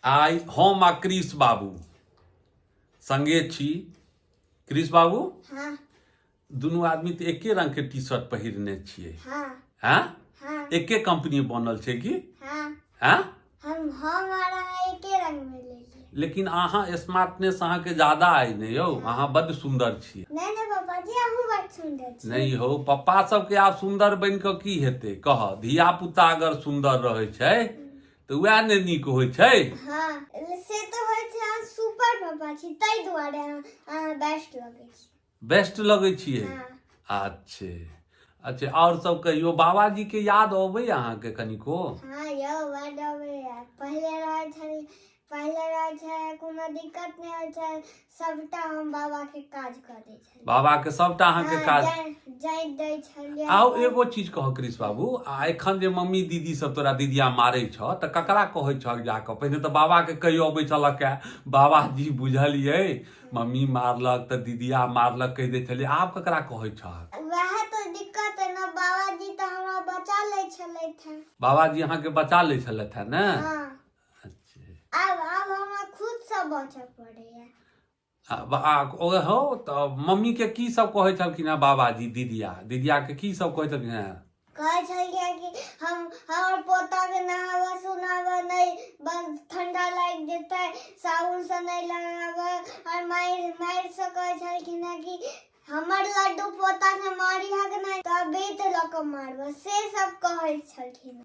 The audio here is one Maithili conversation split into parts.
आइ हम आ क्रिस बाबू संगे छी। क्रिस बाबू, हाँ। दुनू आदमी तऽ एके रंग के टी शर्ट पहिरने छियै। हाँ। हाँ? हाँ। एके कंपनी बनल छै की? हाँ। हाँ? हम और अहाँ एके रंग में लेलियै। लेकिन अहाँ स्मार्टनेस अहाँके ज्यादा अइ ने यौ, अहाँ बड्ड सुन्दर छियै। नहि नहि पापा जी, अहूँ बड्ड सुन्दर छी। नहि हौ, पप्पा सबके आब सुन्दर बनि कऽ की हेतै कह, धिया पुता अगर सुन्दर रहै छै तऽ वएह ने नीक होइ छै। हाँ से तऽ होइ छै, अहाँ सुपर पापा छी ताहि दुआरे अहाँ बेस्ट लगै छी। बेस्ट लगै छियै? हाँ। अच्छे अच्छे, आओर सब कहियौ, बाबाजी के याद अबै अहाँके कनिको? हाँ यौ, बड अबैया। पहिले रहै छलै, पहिले रहै छलै कोनो दिक्कत नहि होइ छै, सबटा हम बाबा के काज कऽ दै छलियै। बाबा के सबटा अहाँके हाँ, काज जाइत दै छलियै। आउ एगो चीज कह कृष बाबू, आ एखन जे मम्मी दीदी सब तोरा दीदिया मारै छह तऽ ककरा कहै छह जाकऽ? पहिने तऽ बाबा के कहि अबै छलक हे, बाबाजी बुझलियै मम्मी मारलक तऽ दीदिया मारलक कहि दै छलियै, आब ककरा कहै छह? वएह तऽ दिक्कत है ने, बाबाजी तऽ हमरा बचा लै छलथि हेँ। बाबाजी अहाँके बचा लै छलथि हेँ ने? हाँ। अच्छा। आब हमरा खुदसँ बचऽ पड़ैया। आ ओ हो तऽ मम्मी के की सब कहै छलखिन हेँ बाबाजी? दीदिया दीदिया के की सब कहै छलखिन हेँ? कहै छलियै कि हम हमर पोताके नहाबऽ सुनाबऽ नहि, बस ठंडा लागि जेतै, साबुनसँ नहि लगाबऽ। आओर मारि मारिसँ कहै छलखिन हेँ कि हमर लड्डू पोताके मारिहक नहि तऽ बेत लऽ कऽ मारबऽ, से सब कहै छलखिन।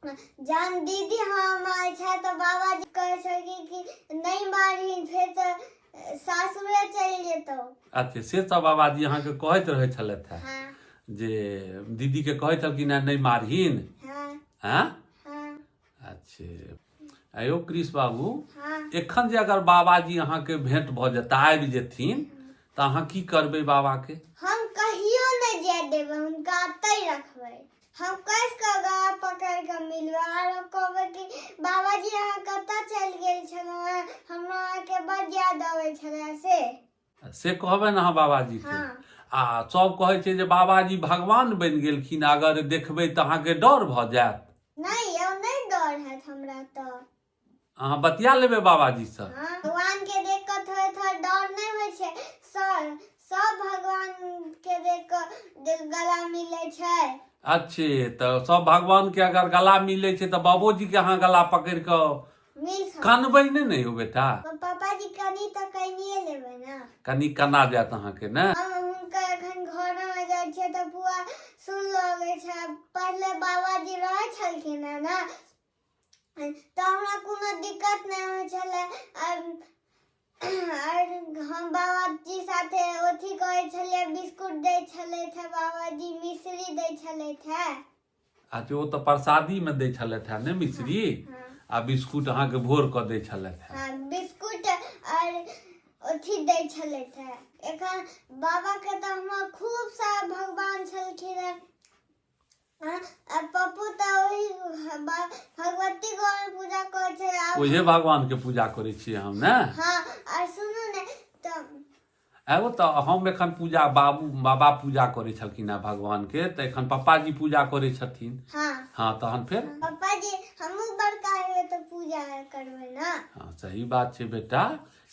जहन दीदी हम छै तऽ बाबाजी कहै छलखिन कि नहि मारही फेर तऽ सासुरे चलि जेतौ। अच्छा, से सब बाबाजी अहाँके कहैत रहै छलथि हेँ? हाँ। जे दीदीके कहै छलखिन हेँ नहि मारहीन? हाँ। हाँ? हाँ। अच्छे, आयो कृष बाबू, हाँ। एखन जे अगर बाबाजी अहाँके भेंट भऽ जेता, आबि जेथिन तऽ अहाँ की करबै बाबाके? हम कहियो नहि जाय देबै हुनका, अतै रखबै। हम कस कऽ गला पकड़ि कऽ मिलबै आरो कहबै कि बाबाजी अहाँ कतऽ चलि गेल छलहुँ हेँ, हमरा अहाँके बड याद अबै छलै। से से कहबै ने अहाँ बाबाजीके? हाँ। आ सब कहै छै जे बाबाजी भगवान बनि गेलखिन, अगर देखबै तऽ अहाँके डर भऽ जायत? नहि यौ, नहि डर हैत हमरा तऽ। अहाँ बतिया लेबै बाबाजीसँ? हाँ, भगवान के देख कऽ थोड़े थोड़े डर नहि होइ छै। सब सब भगवान के देख कऽ गला मिलै छै। अच्छे, तऽ सब भगवान के अगर गला मिलै छै तऽ बाबोजी के अहाँ गला पकड़ि कऽ मिल सकै। कनबै नहि ने यौ बेटा? पापाजी कनि तऽ कनिए लेबै ने। कनि कना जायत अहाँके ने? हम हुनकर एखन घरमे जाइ छियै तऽ पूरा सुन लगै छै। पहिले बाबाजी रहै छलखिन हेँ ने तऽ हमरा कोनो दिक्कत नहि होइ छलै। आर आर हम बाबाजी साथे अथी करै छलियै, बिस्कुट दै छलथि हेँ बाबाजी, मिश्री दै छलथि हेँ। अच्छा, ओ तऽ प्रसादीमे दै छलथि हेँ ने मिश्री? हाँ। आ बिस्कुट अहाँके भोर कऽ दै छलथि हेँ? हाँ, बिस्कुट आर अथी दै छलथि हेँ। एखन बाबाके तऽ हमरा खूब सारा भगवान छलखिन हेँ। आ पप्पू तऽ ओही भगवती घर में पूजा करै छै आब। ओहे भगवान के पूजा करै छियै हम ने। हाँ, आर सुनू ने तऽ एगो तऽ हम एखन पूजा बाबू बाबा पूजा करै छलखिन हेँ भगवान के, तऽ एखन पप्पाजी पूजा करै छथिन। हाँ। हाँ, तहन फेर पप्पाजी हमहूँ बड़का हेबै तऽ पूजा करबै ने। हाँ, सही बात छै बेटा,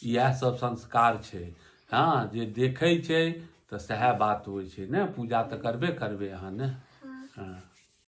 इएह सब संस्कार छै। हाँ, जे देखै छै तऽ सएह बात होइ छै ने, पूजा तऽ करबे करबै अहाँ ने। हाँ।